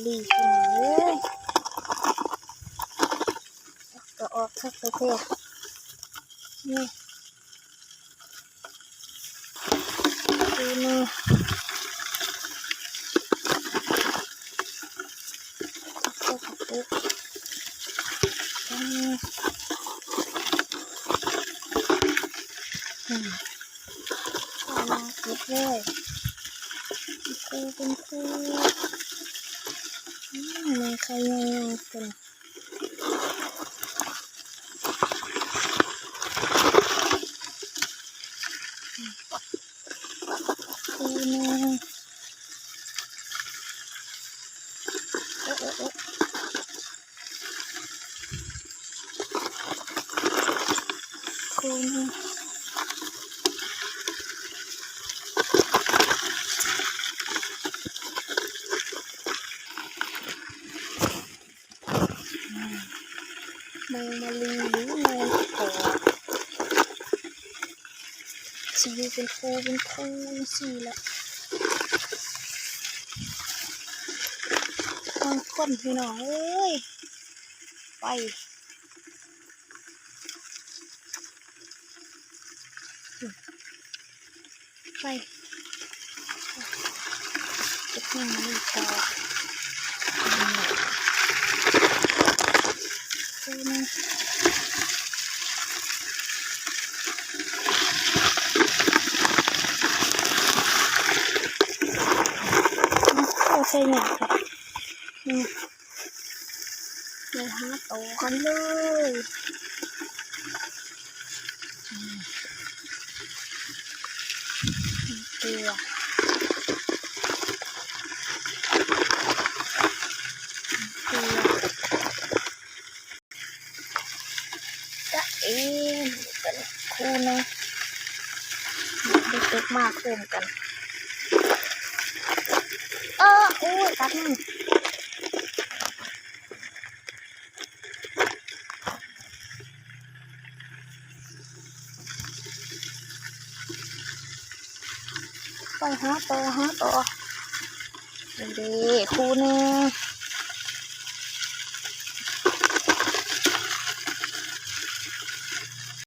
ລີພີ່ນ້ອງເອີຍ ກໍອອກຄັກແທ້ໆ ນີ້ ນີ້ ນີ້ ອືມ ເອົາມາເກັບເລີຍ ເປັນຄູ່ ເປັນຄູ່ ອືມ ແມ່ໄຂ່ໃຫຍ່ໆ ຕົວນີ້ ຄູ່ໜຶ່ງ ເອະ ເອະ ເອະ ຄູ່ໜຶ່ງ ອືມ ແມງມະລີ ຫຼືແມງປອ ຊິຢູ່ເປັນຄູ່ ເປັນຄູ່ ຈັ່ງຊີ້ລະ ບາງຄົນ ພີ່ນ້ອງເອີຍ ໄປ ໄປ ເກັບແມງມະລີຕໍ່ ອືມ ໂອ້ ໃສ່ຍາກແທ້ ອືມ. ໄປຫາຕໍ່ກັນເລີຍ ອືມ ຕົວ ຕົວ ຈະເອ ເປັນຄູ່ໜຶ່ງ ໄດ້ຕົກມາໂຄມກັນ ເອີ ໂອ້ຍ ກັດມັນ ໄປຫາຕໍ່ ຫາຕໍ່ ນີ້ເດ້ ຄູ່ໜຶ່ງ